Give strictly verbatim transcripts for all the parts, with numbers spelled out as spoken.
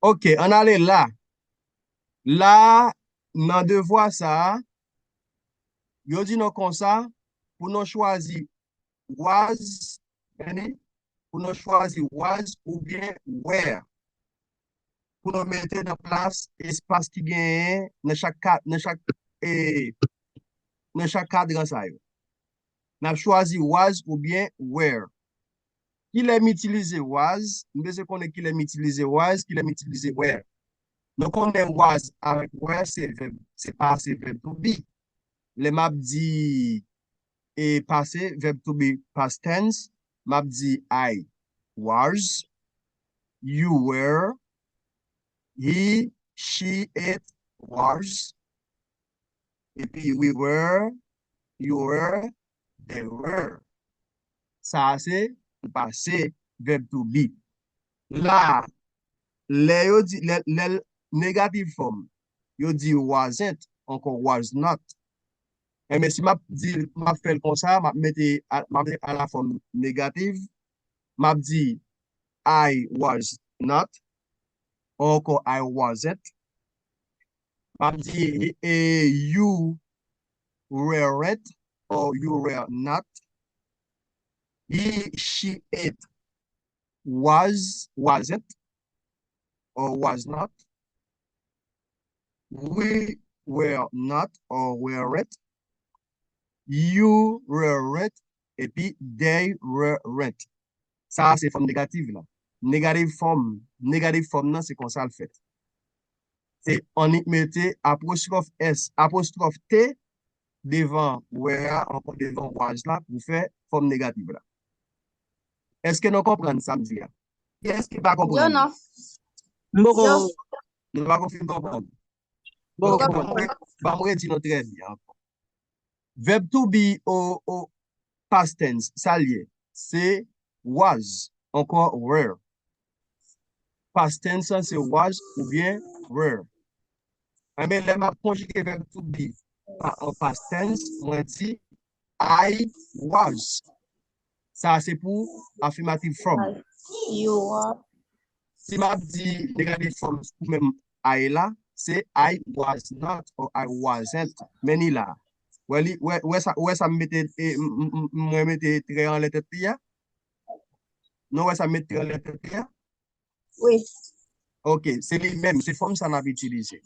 Ok, ann ale la. La, nan devwa sa a, yo di nou konsa, pou nou chwazi was, tande, pou nou chwazi was oubyen were. Pou nou mete nan plas espas ki genyen nan chak ka, nan chak, e, nan chak kadran sa yo. N ap chwazi was oubyen were. Kilè m itilize was? M bezwen konnen kilè m itilize was, kilè m itilize were. Nou konnen was avèk were se vèb, se pase vèb to be. Lè m ap di e pase, verb to be, past tense, m ap di I was, you were, he, she, it was, epi we were, you were, they were. Sa a se pase, verb to be. La, lè yo di, lè, lè l negative form, yo di wasn't, ankò was not. Enben, si m ap di, m ap fè l konsa, m ap mete, a- m ap mete a la form negative, m ap di, I was not, ankò I wasn't. M ap di, e, you weren't, or you were not. He, she, it was, wasn't, or was not. We were not, or weren't. You weren't, epi they weren't. Sa a se fòm negative la. Negative form, negative form nan se konsa l fèt. Se annik mete apostrophe S, apostrophe T devan were a, ankò devan was la pou fè fòm negative la. Èske nou konprann sa m di a? Kiyès ki pa konprann? Yo, non. M poko. Yo. Nou pa konn fin konprann. Bon, bon, bon, ban m redi nou trè byen ankò. Verb to be o, o past tense, sa l ye? Se was, ankò were. Past tense an se was oubyen were. Enben, lè m ap konjige verb to be pa- an past tense, mwen di I was. Sa a se pou affirmative form. You are. Si m ap di negative form pou menm I la, se I was not or I wasn't. Men ni la. Wè li, wè, wè sa, wè sa m mete, e, m- m- m- mwen mete trè anlè tèt li a? Nou wè sa m mete trè anlè tèt li a? Wi. Ok, se li menm, se fòm sa n ap itilize.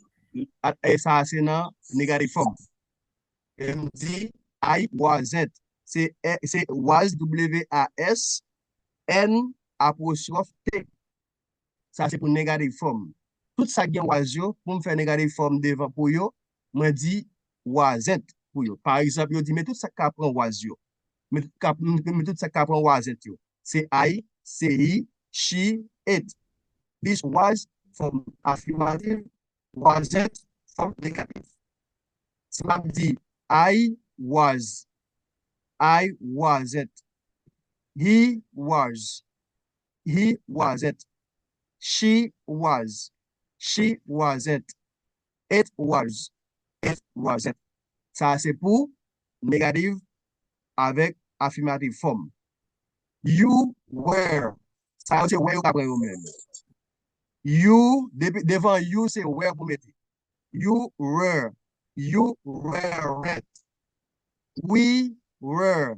A- E sa a se nan negative form. E m di, I wasn't. Se, e- se was, W A S N apostrophe T. Sa se pou negative form. Tout sa k gen was yo, pou m fè negative form devan pou yo, mwen di wasn't pou yo. Pa egzanp, yo di, men tout sa k ka pran was yo. Men tout, ka- men tout sa k ka pran wasn't yo. Se I, se he, she, it. This was form affirmative, wasn't form negative. Si m ap di, I was, I wasn't. He was, he wasn't. She was, she wasn't. It was, it wasn't. Sa a se pou negative avèk affirmative form. You were. Sa yo se were yo ka pran yo menm. You, depi, devan you se were pou mete. You were. You weren't. We were.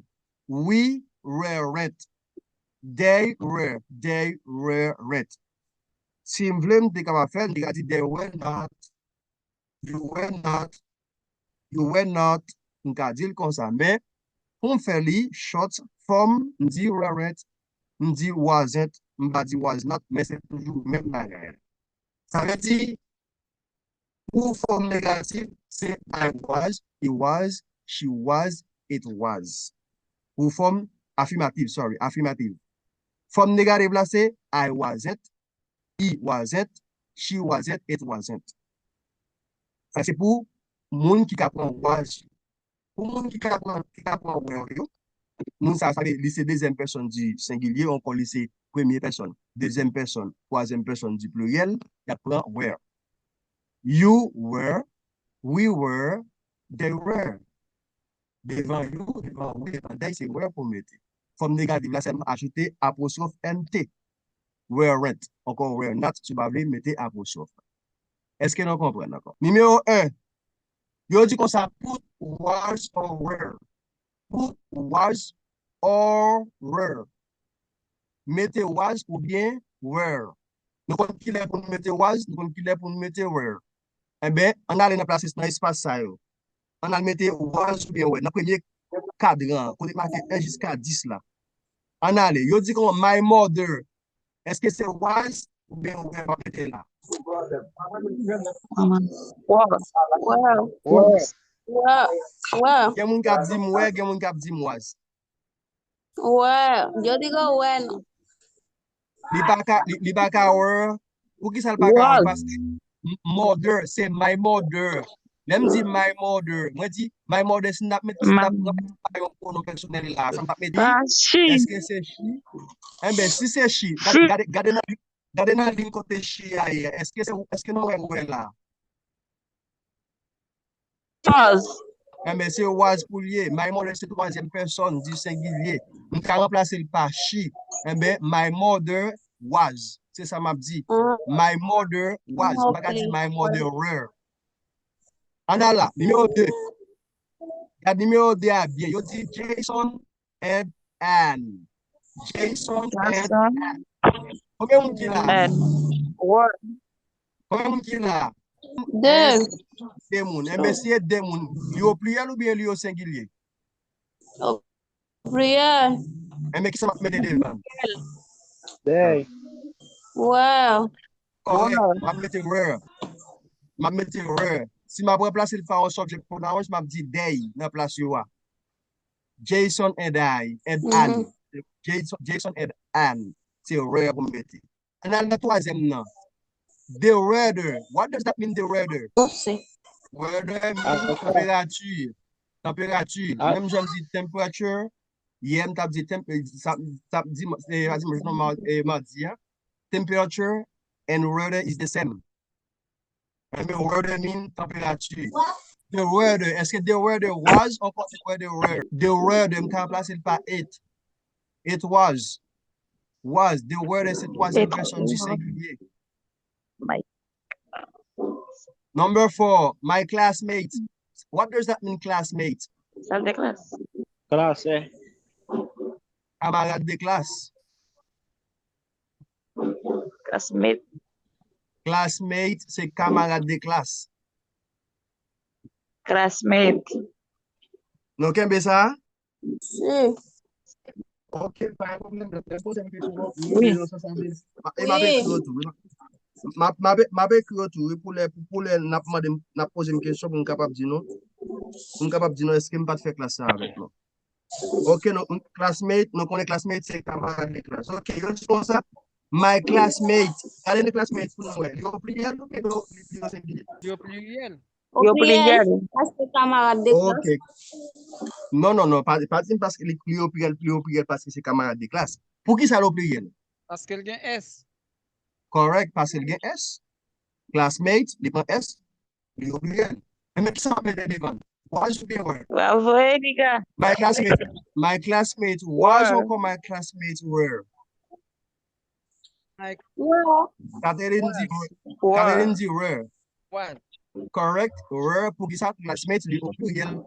We weren't. They were. They weren't. Si m vle, m te kapab fè, m te ka di they were not. You were not. You were not. M ka di l konsa. Men, pou m fè li short form, m di weren't, m di wasn't, m pa di was not, men se toujou menm bagay la. Sa vle di, pou fòm negatif, se I was, he was, she was, it was. Pou fòm afimatif, sorry, afimatif. Fòm negatif la, se I wasn't, he wasn't, she wasn't, it wasn't. Sa se pou moun ki ka pran was yo. Pou moun ki ka pran, ki ka pran were yo, moun sa, sa vle, li se dezyèm pèsòn di sengilye, ankò li se premye pèsòn, dezyèm pèsòn, twazyèm pèsòn di pliryèl, y ap pran were. You were, we were, they were. Devan you, devan we, devan they, se were pou mete. Fòm negatif la, sèlman ajoute apostrophe N T. weren't, ankò were not, si w pa vle mete apostrophe. Èske nou konprann ankò? Nimewo en, yo di konsa, put was or were. Put was or were. Mete was oubyen were. Nou konn kilè pou nou mete was, nou konn kilè pou nou mete were. Enben, ann ale nan plas, nan espas sa yo. Ann al mete was oubyen were nan premye kadran an, kote k make en jiska dis la. Ann ale. Yo di kòman my mother. Èske se was oubyen were m ap mete la? Were. Were. Were. Were. Gen moun k ap di m were, gen moun k ap di m was. Were. Yo di ke were non. Li pa ka, li, li pa ka were. Poukisa l pa ka were? Paske m- mother, se my mother. Lè m di my mother, mwen di my mother, si n ap met, si n ap ranplase pa yon pwonon pèsonèl la, sa m t ap mete? Ah, she. Èske se she? Enben, si se she, gade, gade, gade nan, gade nan liy kote she a ye. Èske se, èske nou wè were la? Was. Enben, se was pou l ye. My mother se twazyèm pèsòn di sengilye. M ka ranplase l pa she. Enben, my mother was. Se sa m ap di. Ah, My mother was. M pa ka di my mother were. Ann al la, nimewo de. Gad nimewo de a byen. Yo di Jason and Anne. Jason and Jason. Anne. Konbyen moun ki la? And were. Konbyen moun ki la? De. De moun. Enben, si e de moun, li o pliryèl oubyen li o sengilye? Pliryèl. Enben, kisa m ap mete devan? They. Were. Kòrèk. M ap mete were. M ap mete were. Si m ap ranplase l pa yon subject pronouns, m ap di they nan plas yo a. Jason and I, and Anne. Jason, Jason and Anne. Se were pou m mete. Ann al nan twazyèm nan. The weather. What does that mean, the weather? Oupsie. Weather mean tanperati. Tanperati. Menm jan m di temperature, yè m t ap di temp, sa, t ap di, e, pa dimanch non, ma- e, madi a. Temperature and weather is the same. Enben, weather mean tanperati. The weather, èske the weather was ankò the weather were? The weather, m ka ranplase l pa it. It was. Was. The weather se twazyèm pèsòn di sengilye. My. Number four, my classmate. What does that mean, classmate? Sal de klas. Klas, eh. Kamarad de klas. Classmate. Classmate, se kamarad de klas. Classmate. Nou kenbe sa? Si. Ok, pa gen pwoblèm. Lè poze m kesyon, Wi. e m ap ekri yo tou. M ap, m ap, m ap ekri yo tou, wi, pou lè, pou, pou lè n ap mande m, n ap poze m kesyon pou m kapab di nou. Pou m kapab di nou, èske m pa t fè klas sa avèk nou? Ok, nou, classmate, nou konnen classmate se kamarad de klas. Ok, yo di konsa, my classmate. Gade nan classmate pou nou wè. Li o pliryèl oubyen li o, li o sengilye? Li o pliryèl. Yo pliryèl. Paske kamarad de klas. Ok. Non, non, non, pa, pa di m paske li, li o pliryèl, li o pliryèl paske se kamarad de klas. Poukisa li o pliryèl? Paske l gen S. Kòrèk, paske l gen S. Classmate, li pran S, li o pliryèl. Men kisa w ap mete devan? Was oubyen were? Bravo, Edgar. My classmate, my classmate was Were. Ankò my classmates were. Were. Catherine di, Were. Catherine di were. Was. Correct. Were, poukisa classmates li o pliryèl?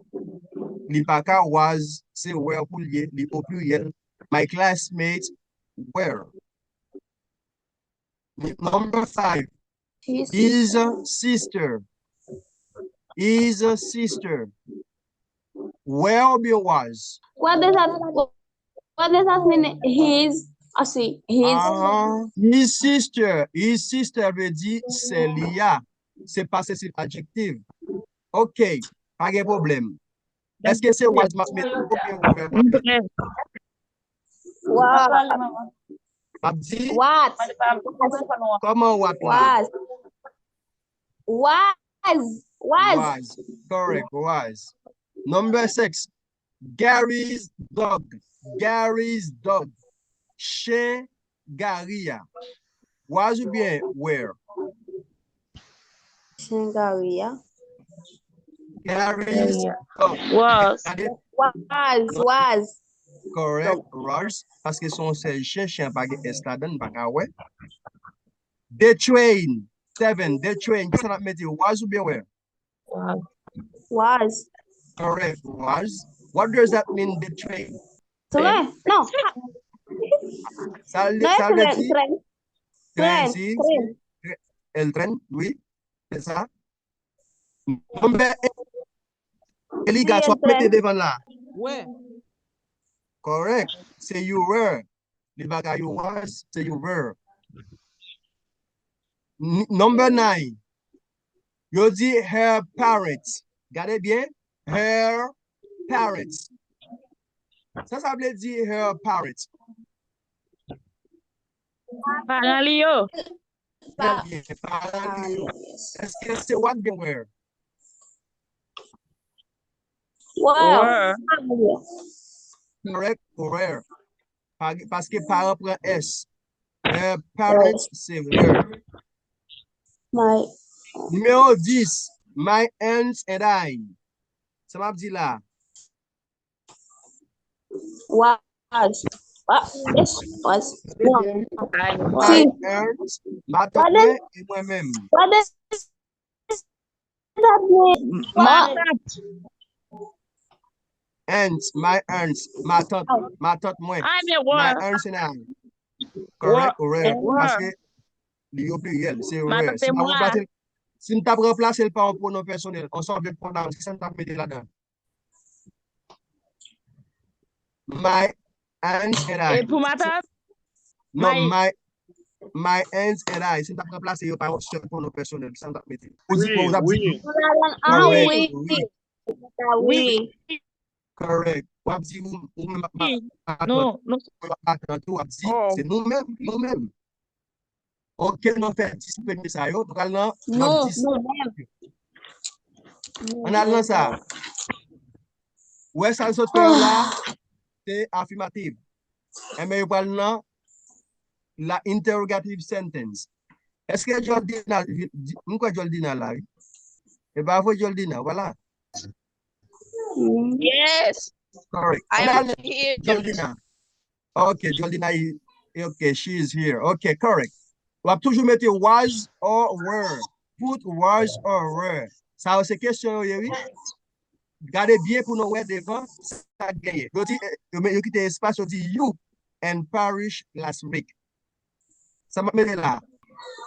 Li pa ka was, se were pou l ye, li o pliryèl. My classmates were. Number five. His His sister. His sister. Were oubyen was? What does that, what does that mean? His, I see, his. Aha. His sister. His sister vle di sè li a. Se pasif adjektif. Ok. Pa gen pwoblèm. Èske se was m ap mete oubyen were m ap mete? What? M ap di, What? Kòman what la? Was. Was. Was. Was. Correct, was. Number six. Gary's dog. Gary's dog. Chen Gary a. Was oubyen were? Chen Gary a. Gary's dog. Was. Gade, Was. Was. Correct, was. Paske se yon sèl chen, chen an pa gen S ladan l, pa ka wè. The train. Seven. The train. Kisa n ap mete? Was oubyen were? Was. Correct. Was. What does that mean, the train? Tren. Non. Sa l Non, sa l vle tren. di? Tren. Tren, Tren. si, Tren. si. El tren, wi. Se sa. Nonbè Eliga, Wi, sa w ap mete tren. Devan la. Wè. Correct. Se you were. Li pa ka you was, se you were. N- Number nine. Yo di her parents. Gade byen. Her parents. Sa sa vle di her parents? Paran li yo. Trè byen. Paran li yo. Èske se what they were? Wow. Were. Correct. Were. Pa- Paske paran pran S. Her parents se were. My Nimewo dis. My aunts and I. Sa m ap di la? Was. Wa- Yes, was. No. Ay, My aunts, matant mwen e mwen menm. What is that mean? Matant. Aunts, my aunts, matant, matant mwen. Ay, men My were. aunts and I. Correct, correct. Were. Paske li o pliryèl, se were. Matant Si e m mwen. ranplase l, si m t ap ranplase l pa yon pwonon pèsonèl, on subject pronoun, kisa m t ap mete ladan? My aunts and I. E pou matant? Non, My- my, my aunts and I. Si m t ap ranplase yo pa yon sèl pwonon pèsonèl, kisa m t ap mete? Ou di Wi, ou t ap di wi. Ah correct, oui. wi. Ah oui. Correct. W ap di ou, ou menm ap ma- Wi. matant, Non, non. ou ap matant ou, w ap di Oh. se nou menm, nou menm. Ok, nou fè dis premye sa yo, nou pral nan Non, dis. nou menm. Ann al nan sa. Ou wè sa l sot fè yo la, se afimatif. Enben, yo pral nan la interrogative sentence. Èske Jordina, m kwè Jordina la, wi. E pa vre Jordina, vwala. Mm. Yes. Correct. I Ann al am here. Jordina. Ok, Jordina, i- ok, she is here. Ok, correct. W ap toujou mete was or were. Put was or were. Sa yo se kesyon yo ye, wi. Gade byen pou nou wè devan sa k genyen. Yo di, eh, yo, yo kite espas, yo di you and parish last week. Sa m ap mete la.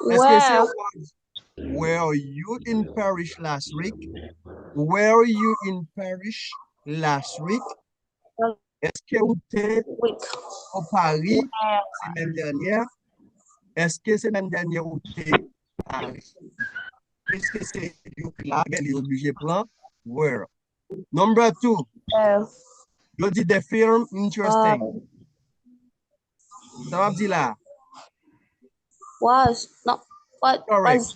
Èske se Wow. was, were you in parish last week? Were you in parish last week? Èske ou te Week. o Pari semèn dènyè? Èske semèn dènyè ou te Pari? Piske se you k la, men li oblije pran were. Number two, Euh, yo di the film interesting. wow. Sa w ap di la? Was. Non. What? Correct. Was.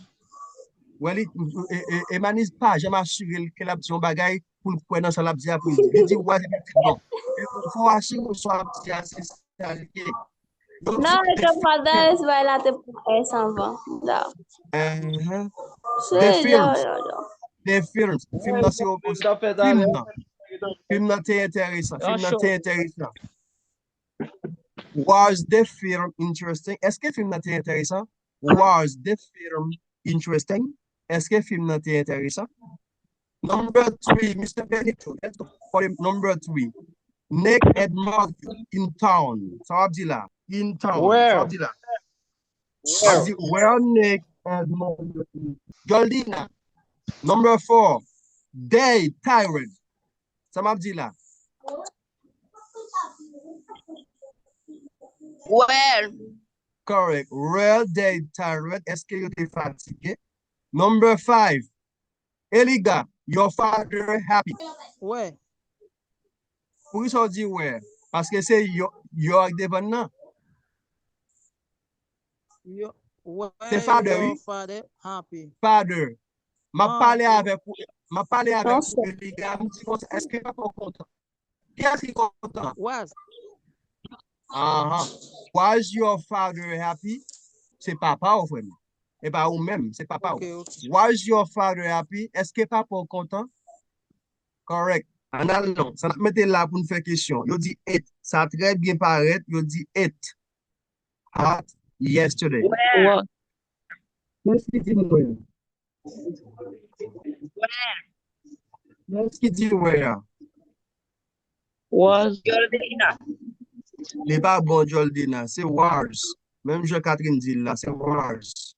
Wè li, e, e, e Manis pa janm asire l ke l ap di yon bagay pou l kwè nan sa l ap di a pou l di. Li di was epi l di non. E fò w asire w sa w ap di a se sa l ye. Yo Non, di e te pandan S bay la te pran S anvan. Da. Uh-huh. Se The yo, films. yo, yo. The films. Fim nan se yon Sa fè fim talè. nan. Fim nan te enteresan. Fim nan te enteresan. Was the film interesting? Èske fim nan te enteresan? Was the film interesting? Èske fim nan te enteresan? Number three, Mister Benito. Let's go for the number three. Nick and Matthew in town. Sa w ap di la? In town. Sa w ap di la? W ap di, were Nick and Matthew in Jordina. Number four. They tired. Sa m ap di la? Well, Correct. Were they tired? Èske yo te fatige? Number five. Eliga, your father happy. Wè. Poukisa w di were? Paske se yo, yo ak devan nan. Yo, wè, Se father, your wi. Father happy. Father. M ap Ah, pale ok. Avèk ou, m ap pale avèk Non, ou, Eliga, m di konsa, èske papa w kontan? Kiyès ki kontan? Was. Aha. Was your father happy? Se papa w, frè m. E pa ou menm, se papa w. Ok, ok. Was your father happy? Èske papa w kontan? Correct. Ann al non. Sa n ap mete la pou n fè kesyon. Yo di ate. Sa trè byen parèt. Yo di ate. Ate yesterday. Where? Kiyès ki di mwen? Kiyès ki di where? Was. Li pa bon, Jordina. Se was. Menm jan Catherine di l la, se was.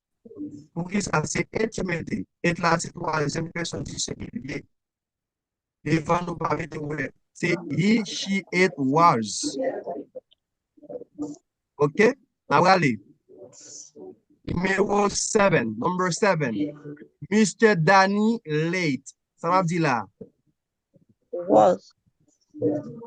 Poukisa se it yo mete? It la se twazyèm pèsòn di sengilye. Devan nou pa mete were. Se he, she, it, was. Ok? N ap rale. Nimewo seven, number seven. Mister Danny late. Sa m ap di la? Was.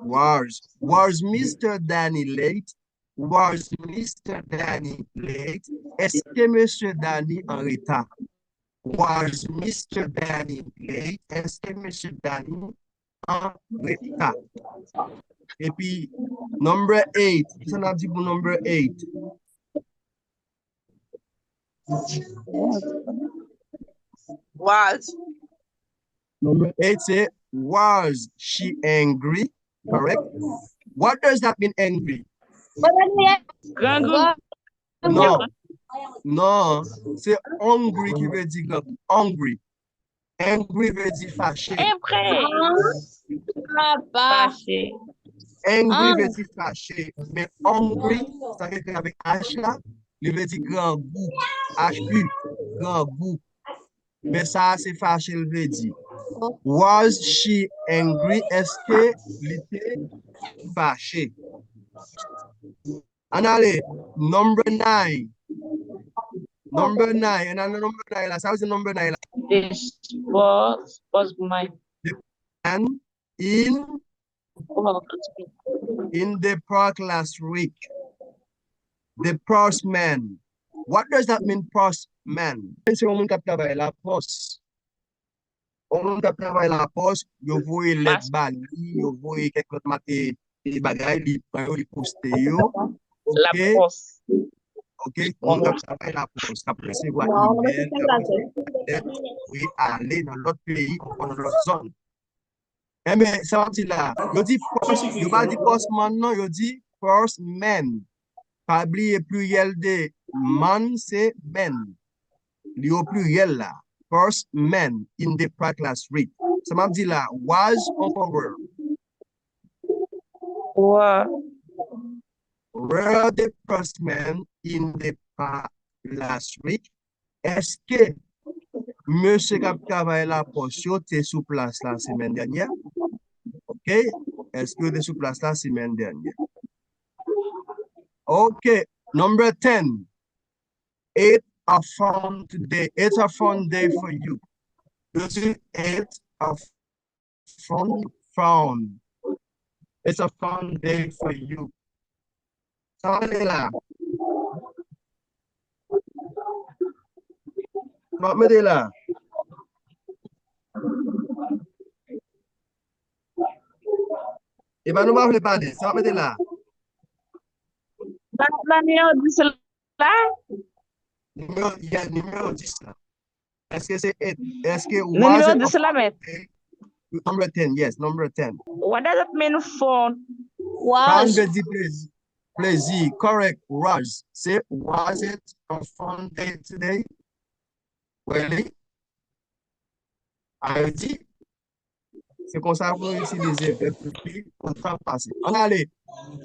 Was. Was Mister Danny late? Was Mister Danny late? Èske Mesye Danny an reta? Was Mister Danny late? Èske Mesye Danny an reta? Epi, number eight. Kisa n ap di pou number eight? Was. Number eight se, was she angry? Correct? What does that mean, angry? Grangou. Non. Non. Se hungry ki vle di grangou. Hungry. Angry vle di fache. Fache. Angry vle di fache. Men hungry, sa ki ekri avèk H la, li vle di grangou. H U. Grangou. Men sa a se fache l vle di. Was she angry? Èske li te fache? Ann ale. Number nine. Number nine. Ann ale number nine la. Sa yo se number nine la. This was, was my And in in the park last week. The postman. What does that mean, postman? Se yon moun k ap travay lapòs. Yon moun k ap travay lapòs, yo voye lèt ba li, yo voye kèk lòt mate, e bagay, li pran yo, li poste yo. Ok? Lapòs. Ok? Yon moun k ap travay lapòs, k ap resevwa imèl, k ap resevwa lèt, voye ale nan lòt peyi, ankò nan lòt zòn. Enben, sa w ap di la, yo di pòs, yo pa di pòsmann non, yo di pòsmèn. Pa bliye pliryèl de mann se mèn. Li o pliryèl la. Pòsmèn in the park last week. Sa m ap di la, was ankò were. Were. Were the postmen in the park last week? Èske mesye k ap travay lapòs yo te sou plas la semèn dènyè? Ok. Èske yo te sou plas la semèn dènyè? Ok. Number ten. It's a fun today. It's a fun day for you. Yo di, it's a fun, fun. It's a fun day for you. Sa w ap mete la? Sa w ap mete la? E pa nou pa vle pale. Sa w ap mete la? Nan nimewo dis la? Nimewo, yeah, nimewo dis la. Èske se it? Èske was Nimewo it dis la, mèt. Number ten, yes, number ten. What does it mean, fun? Fun vle di plezi. Plezi, correct. Was. Se, was it a fun day today? Really? Ayiti? Se konsa pou nou itilize vèb to be pou tan pase. Ann ale.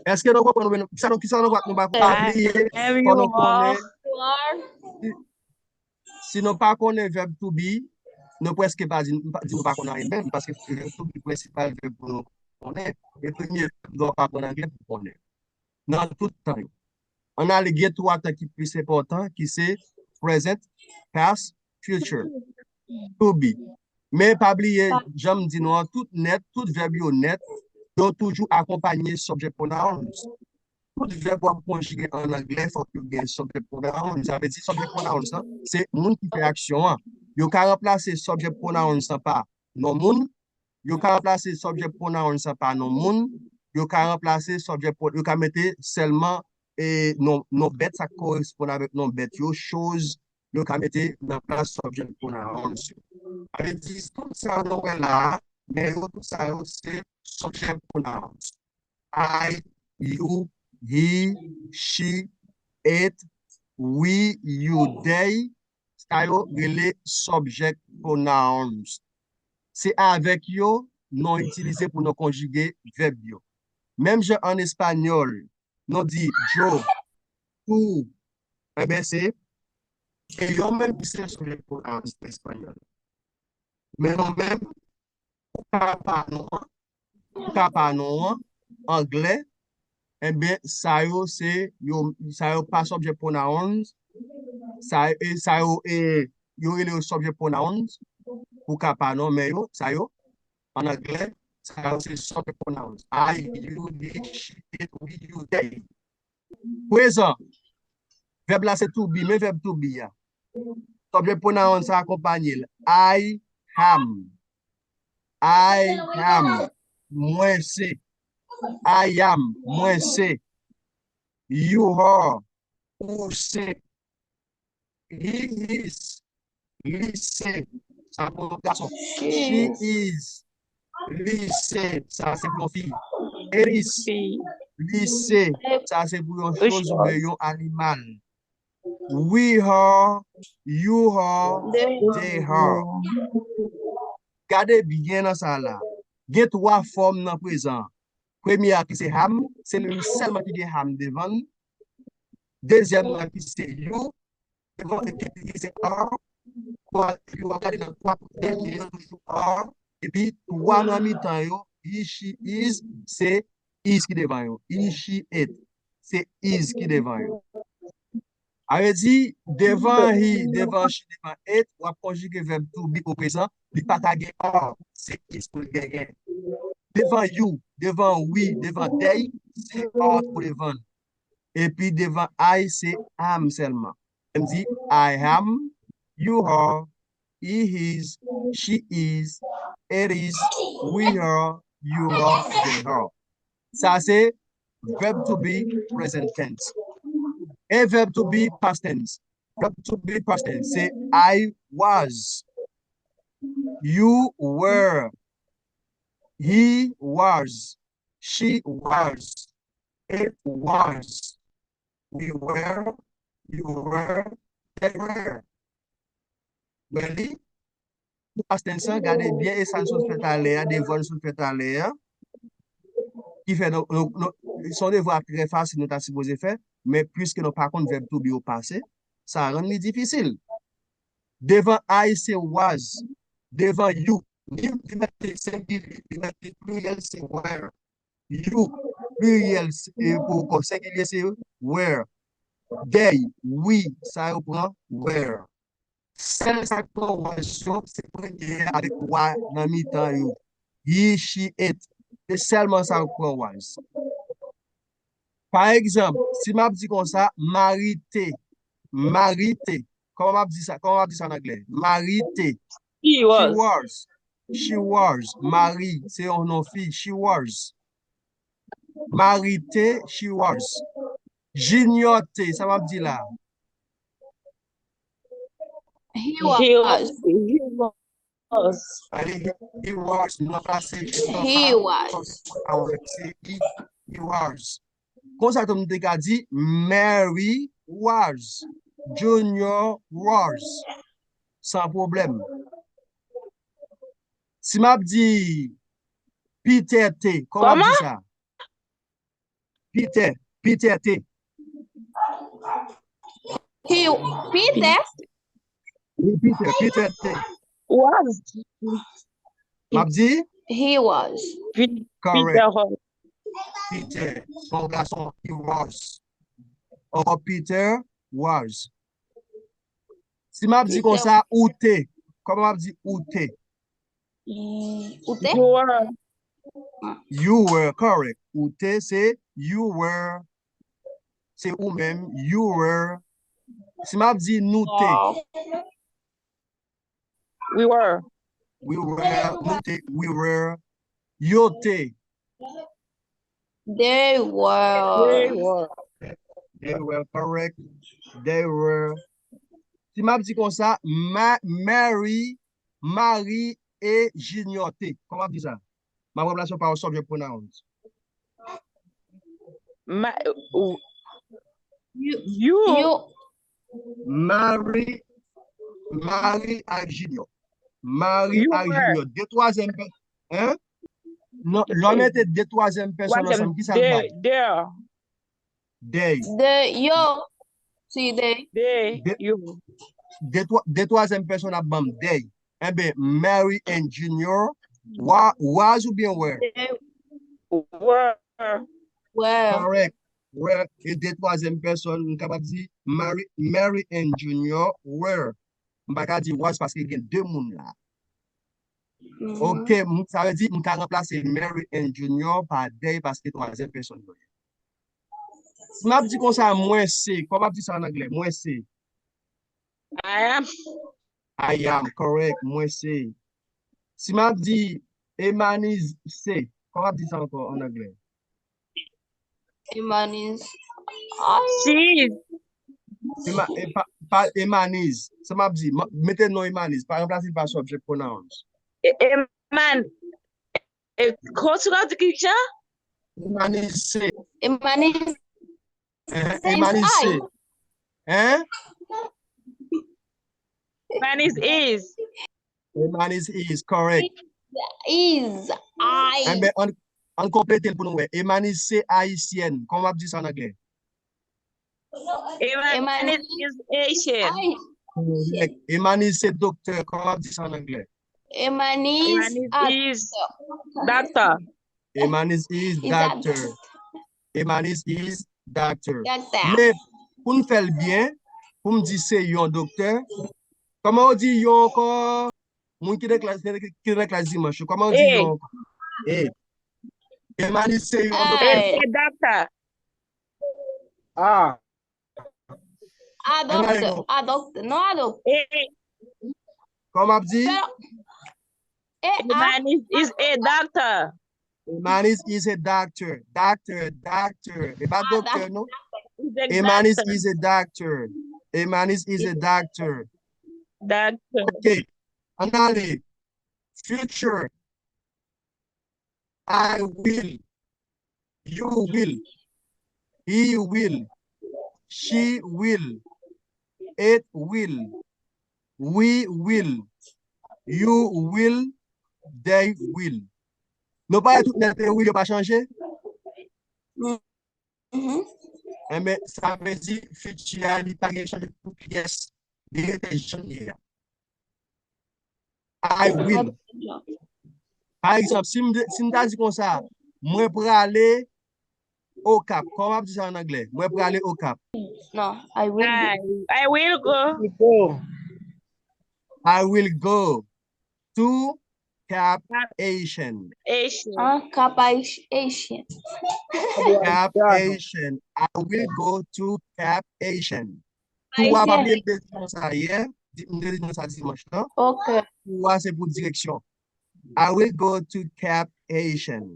Èske nou konprann? Sa nou, kisa nou, nou pa, pa bliye, fò nou konnen. Si nou pa konnen vèb to be, nou prèske pa di, pa di nou pa konn anyen menm, paske vèb to be prensipal vèb pou nou konnen. E premye vèb nou aprann anglè pou konnen. Nan tout tan yo. Ann ale gen twa tan ki plis enpòtan, ki se present, past, future. To be. Men pa bliye, jan m di nou an, tout nèt, tout vèb yo nèt, yo toujou akonpanye subject pronouns. Tout vèb w ap konjige an anglè, fòk yo gen subject pronouns. Sa vle di subject pronouns lan, se moun ki fè aksyon an. Yo ka ranplase subject pronouns lan pa non moun, yo ka ranplase subject pronouns lan pa non moun, yo ka ranplase subject pro-, yo ka mete sèlman e non, non bèt, sa k koresponn avèk non bèt yo, chose, yo ka mete nan plas subject pronouns yo. Sa vle di, tout sa nou wè la a, men yo tout sa yo se subject pronouns. I, you, he, she, it, we, you, they, Sa yo rele subject pronouns. Se avèk yo nou itilize pou nou konjige vèb yo. Menm jan an espanyòl, nou di yo, tú, enben se, se yo menm ki se subject pronouns an espanyòl. Men nou menm, pou ka pa nou an, pou ka pa nou an, anglè, enben, sa yo se, yo, sa yo pa subject pronouns, sa, e, sa yo, e, yo rele yo subject pronouns, pou ka pa nou, men yo, sa yo, an anglè, sa yo se subject pronouns. I, you, he, she, it, we, you, they. Prezan, vèb la se to be, men vèb to be a. Subject pronoun sa akonpanye l. I am. I am. Mwen se. I am. Mwen se. You are. Ou se. He is. Li se. Sa pou yon gason. She is. Li se. Sa se pou yon fi. It is. Li se. Sa se pou yon choz oubyen yon animal. We are, you are, they are. Gade byen nan sa la. Gen twa fòm nan prezan. Premye a ki se am, se li sèlman ki gen am devan l. Dezyèm nan ki se you, devan, epi ki se are, twa, epi w ap gade nan twa dènye yo toujou are, epi twa nan mitan yo, he, she, is, se is ki devan yo. He, she, it, se is ki devan yo. A vle di, devan he, devan she, devan it, w ap konjige vèb to be o prezan, li pa ka gen are, se is pou l genyen. Devan you, devan we, devan they, se are pou devan l. Epi devan I, se am sèlman. M di, I am, you are, he is, she is, it is, we are, you are, they are. Sa se verb to be present tense. E verb to be past tense. Verb to be past tense, se I was. You were. He was. She was. It was. We were. You were. They were. Wè li? Pou past tense lan, gade byen e sa n sot fè talè a, devwa n sot fè talè a. Ki fè nou, nou, nou, se yon devwa trè fasil nou ta sipoze fè, men piske nou pa konn verb to be au passé, sa rann li difisil. Devan I se was, devan you, li, li mete sengilye, li mete pliryèl se were. You, pliryèl se, e, pou kò sengilye se were. They, we, sa yo pran were. Sèl sa k pran was yo, se premye a avèk wa nan mitan yo. He, she, it. Se sèlman sa k pran was. Pa egzanp, si m ap di konsa, Marie te. Marie te. Kòman m ap di sa? Kòman m ap di sa an anglè? Marie te. She was. She was. Marie, se yon non fi. She was. Marie te, she was. Junior te, sa m ap di la? He was. He was. He was. He was. Nou ranplase Junior pa was. He was. Konsa tou m te ka di, Mary was. Junior was. San pwoblèm. Si m ap di Peter te, kòman m ap di sa? Peter, Peter te. He, Peter Wi, Peter, Peter te. Was. M ap di? He was. Correct. Peter, se yon gason, he was. Ankò Peter was. Si m ap di konsa, ou te. Kòman m ap di ou te? Mm, ou te? You were. You were, correct. Ou te, se you were. Se ou menm, you were. Si m ap di nou te. Wow. We were. We were, nou te, we were. Yo te. They were. They were. They were correct. They were. Si m ap di konsa, Ma, Mary, Marie e Junior te. Kòman m ap di sa? M ap ranplase yo pa yon subject pronouns. Ma, ou, You, you, you, Marie, Mari ak Junior. Mari ak Junior. De twazyèm pè-, hein? Non, lè w mete de twazyèm pèsòn ansanm, ki sa l bay? They. They, yo. Si they. They, yo. De twa-, de twazyèm pèsòn ap ban m they. Enben, Mary and Junior wa-, was oubyen were? They were. Were. Correct. Were. E de twazyèm pèsòn, m kapab di, Mary, Mary and Junior were. M pa ka di was paske gen de moun la. Ok, m, sa vle di m ka ranplase Mary and Junior pa they paske twazyèm pèsòn yo ye. Si m ap di konsa, mwen se, kòman m ap di sa an anglè? Mwen se. I am. I am, correct, mwen se. Si m ap di, Emaniz se, kòman m ap di sa ankò an anglè? Emaniz. She is. Ema-, e pa, pa Emaniz. Sa m ap di, ma-, mete non Emaniz, pa ranplase l pa subject pronouns. E, Eman-, e, konsi w ap di ki jan? Emaniz se. Emaniz. Hein? Emaniz se. Hein? Emaniz is. Emaniz is, correct. Is, I. Enben, ann, ann konplete l pou nou wè. Emaniz se ayisyèn. Kòman w ap di sa an anglè? Emaniz is Haitian. Correct. Emaniz se doktè. Kòman w ap di sa an anglè? Emaniz is doctor. Emaniz is doctor. Emaniz is doctor. Men, pou n fè l byen, pou m di se yon doktè, kòman w di yon ankò? Moun ki nan klas, ki nan klas dimanch yo, kòman w di yon ankò? E. Emaniz se yon doktè. A. A doktè, a doktè, non a doktè. Kòman ap di? Emaniz is a doctor. Emaniz is a doctor. Doctor, doctor. E pa doktè, non? Emaniz is a doctor. Emaniz is a doctor. Doctor. Ok. Ann ale. Future. I will. You will. He will. She will. It will. We will. You will. They will. Nou pa wè tout nèt e will yo pa chanje? Enben, sa vle di future a, li pa gen chanje pou pyès. Li rete jan l ye a. I will. Pa egzanp, si m, si m ta di konsa, mwen prale Okap. Kòman w ap di sa an anglè? Mwen prale Okap. Non, I will go. I, I will go. I will go to Cap Haitian. Haitian. Ah, Cap Haitian. Cap Haitian. I will go to Cap Haitian. Kou a pa bliye m te di nou sa yè, di, m te di nou sa dimanch lan. Ok. Kou a se pou direksyon. I will go to Cap Haitian.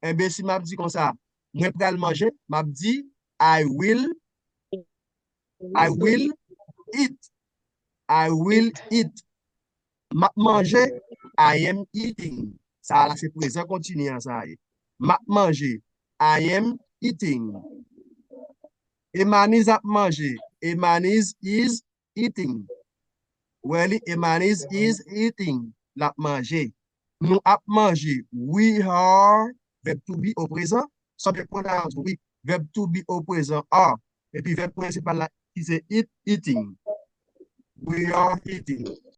Enben, si m ap di konsa, mwen pral manje, m ap di, I will, I will eat. I will eat. M ap manje, I am eating. Sa a la se prezan kontini an sa ye. M ap manje, I am eating. Emaniz ap manje, Emaniz is eating. Wè li, Emaniz is eating. L ap manje. Nou ap manje. We are, vèb to be o prezan. Subject pronouns, we. Vèb to be o prezan, are. Epi vèb prensipal la, ki se eat, eating. We are eating.